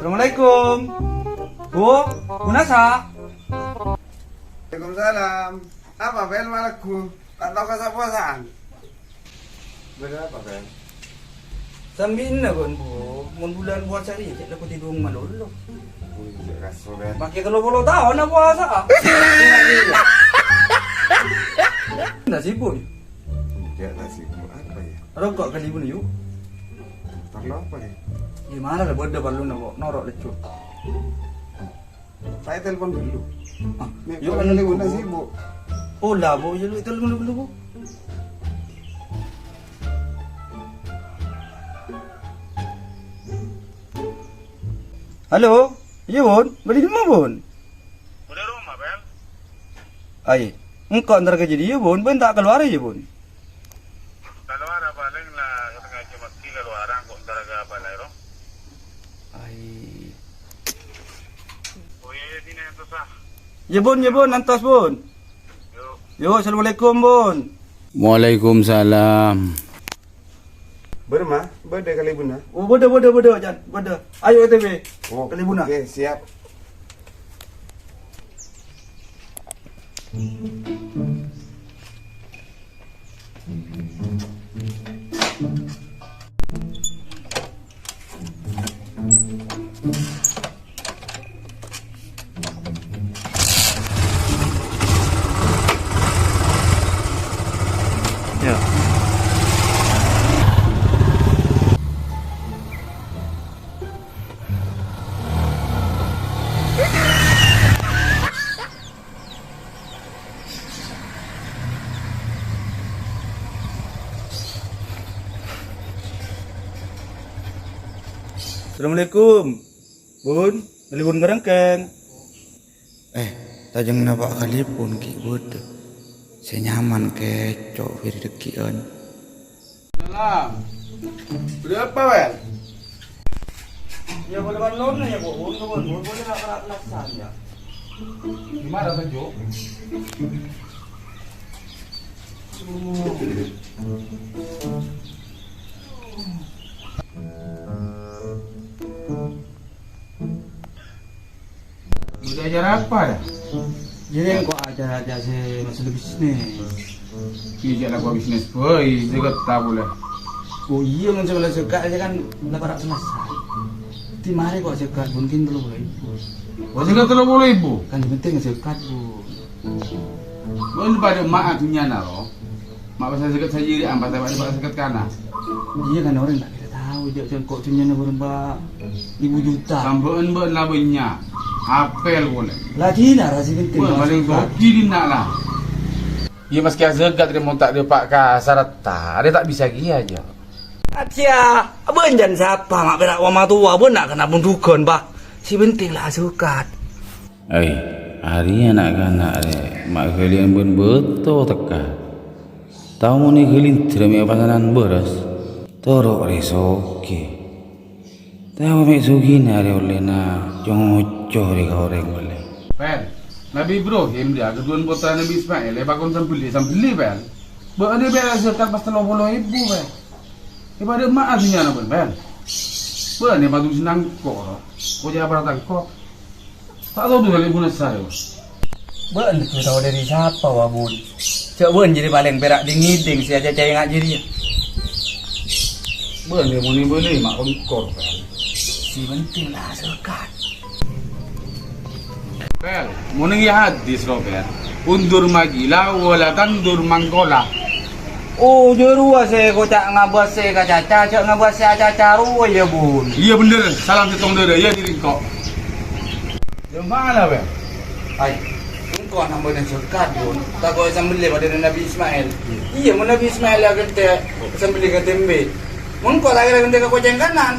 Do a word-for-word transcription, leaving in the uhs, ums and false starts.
Assalamualaikum. Bu, Bu Nasa. Waalaikumsalam. Apa, Bel, malagghu? Ta' tao kasa-powasaan? Bâdâ apa, Bel? Sambi enna, Bun, Bu. Mon bulân powasa rèya, cè' la kodhu tèdung malolo. Wih, cè' kaso, Bel. Makè tello polo taon apowasa, ah. Enna sibuk, yâ? Enggak, ta' sibuk. Apa, yâ? Roko' kalèbun, yu. Parlo apa, yâ? Gimana la, bâdâ parlona, kok. Noro' lejjhu. Saya telepon dulu. Ah, nih, yuk, kalau anu, telepon Bu. Sibuk. Oh, lah, Bu, ya, lu telepon dulu, Bu. Halo, iyâ, Bun. Bâdâ è dimma, Bun? Bâdâ è roma, Bel. Ai, engko' entar ka jâdiyâ, Bun. Bâ'na ta' kalowara, yâ, Bun? Kalowara palèng la satengnga jhâm aghi' kalowara, engko' entar ka bâlâi, ro. Ai. Oh, iyâ, iyâ, dinna' antos, ah. Yâ, Bun, yâ, Bun, antos, Bun. Yuk. Yuk, assalamualaikum, Bun. Waalaikumsalam. Bârâmma? Bâdâ kalèbunna? Oh, bâdâ, bâdâ, bâdâ, Jan. Bâdâ. Ayo, O T W. Oh, kalèbunna. Oke, siap. Ya. Assalamualaikum. Bun, kalèbun ngarèngkèng. Eh, tajeng napa kalèbun ghi' bâdâ. Sè nyaman kèco' bhâri' dhâggi'ân. Salam. Bâdâ apa, Wel? Ya, bâdâ parlona, ya, Bu. Bun, bun, bun, bun, bun, bun, bun, bun, ya. Gimana, Tanjo? Bâdâ acara apa, ya? Jadi, engko' acara-acara sè masalah bisnis. Iyâ, jhâ' lako bisnis bhâi, zakat ta' polè. Oh, iyâ, mon sè polè zakat aja kan la para' selesai. Ti marè kok zakat, mungkin tello polo èbu. Oh, zakat tello polo èbu? Kan sè penting zakat, Bu. Mon padâ emma'a dhunnyana, ro. Ma' pasal zakat sajiri, ampat apa zakat kana. Iyâ, kan orèng ta' kèra tao, jhâ' sèngko' dhunnyana bârâmpa èbu juta. Sambâ'ân bâ'na la bânnya'. Apel polè. La dinna' ra sè penting. Wah, paling sogi dinna' la. Iyâ, maskè azakat rè mon ta' dâpa' ka saretta, arè ta' bisa kèya, jhâ'. Ajiya, bân jân sapa ma' pèra' omatowa bân na' kana' bun dhughân, Bah. Sè penting la azakat. Ai, arèya na'-kana' rè, ma' ghâliyân bân bâto tekka. Tao mon èghâliyân dârâmè pasanan bârâs, toro' rè soghi. Tao mè' sogina rè ollèna co-ngoco rè ka orèng polè. Pel, Nabi Ibrahim rèya kadhuwân pottrana Nabi Ismail èpakon sambelli-sambelli, Pel. Bâ'na bârâs zakat pas tello polo èbu, Pel. Èpadâ emma'a dhunnyana bân, Pel. Bâ'na èpadusina engko', ro. Koca'na para tangko. Ta' tao dhu kalèbunna sè rèya. Bâ'na tao dâri sapa, wa, Bun? Jhâ' bân jârèya palèng pèra' dhing-ngèdhing sè acacaè nga' jârèya. Bâ'na mon èbâlâi ma' pengkor, Pel. Sè penting la zakat. Pel, mon neng è hadis, ro, Pel. Undur magila, wala tandur mangkola. Oh, jârowa sè koca' ngabâs sè kacaca, jhâ' ngabâs sè acaca rowa, yâ, Bun. Iyâ, bhender. Salam sèttong dârâ, iyâ, diri engko'. Jâ' mala, Bang? Ai, engko' nambâna zakat, Bun. Tako' sambelli padâna Nabi Ismail. Iyâ, mon Nabi Ismail la ghântè sambelli ka tèmbè. Mon engko' la kèra ghântè ka kocèng kanan.